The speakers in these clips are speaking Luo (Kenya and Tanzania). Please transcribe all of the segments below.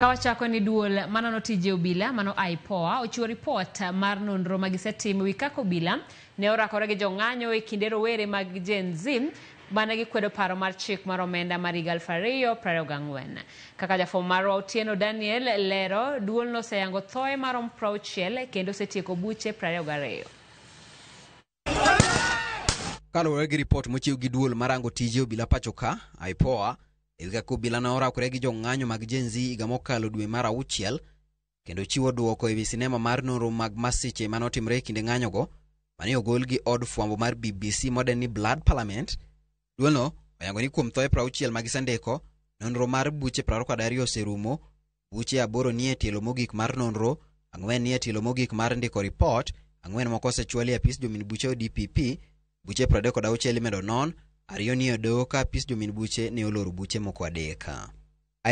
Ka wachako ni duol manono tije obila mano IPOA ochiwo ripot mar nonro ma gisetimo ewi kaka obila ne orakore gi jong'anyo e kinde rowere mag Gen Z mane gikwedo paro mar chik mar omenda mar higa 2024. Kaka jafwambo marwa Otieno Daniel lero, duolno oseyango thoe maromo 60 kendo osetieko buche 22. Kaluwore gi ripot mochiw gi duol marango tije obila pachoka, IPOA, e wi kaka obila ne orakore gi jong'anyo mag Gen Z higa mokalo dwe mar auchiel kendo chiwo dwoko e wi sinema mar nonro mag masiche mane otimore e kinde ng'anyogo mane ogol gi od fwambo mar BBC moden ni Blood Parliament. Duolno oyango ni kuom thoe 60 ma gisendiko, nonro mar buche 22 oserumo, buche aboro nie tielo mogik mar nonro, ang'wen nie tielo mogik mar ndiko ripot, ang'wen moko osechwal e apis jomin buche ODPP, buche 36 imedo non, ariyo nie doho ka apis jomin buche ne oloro buche moko adek.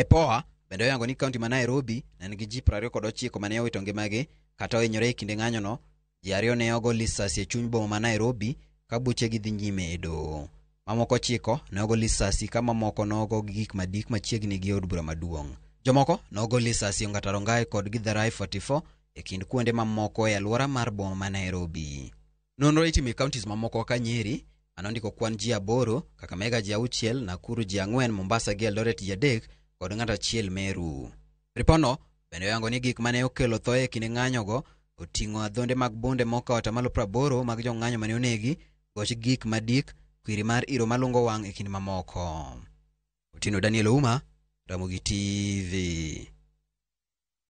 IPOA bende oyango ni kaunti ma Nairobi ne nigi ji 29 mane owito ngimagi kata ohinyore e kinde ng'anyono. Ji ariyo ne ogo lisasi e chuny boma ma Nairobi ka buchegi dhi nyime e doho. Mamoko ochiko ne ogo lisasi ka mamoko nogo gi gik madik machiegni gi od bura maduong'. Jomoko nogo lisasi Ongata Rongai kod Githurai 44 e kind kuonde mamoko e alwora mar boma ma Nairobi. Nonro itimo e counties mamoko kaka Nyeri, mane ondiko kwan ji aboro, Kakamega ji auchiel, Nakuru ji ang'wen, Mombasa gi Eldoret ji adek kod ng'ato achiel Meru. Ripodno bende oyango ni gik mane okelo thoe e kinde ng'anyogo oting'o adhonde mag bunde mokawo atamalo 80 mag jong'anyo mane onegi, goch gik madik, kwiri mar iro malungo wang' e kind mamoko. Otieno Daniel Ouma, Ramogi TV.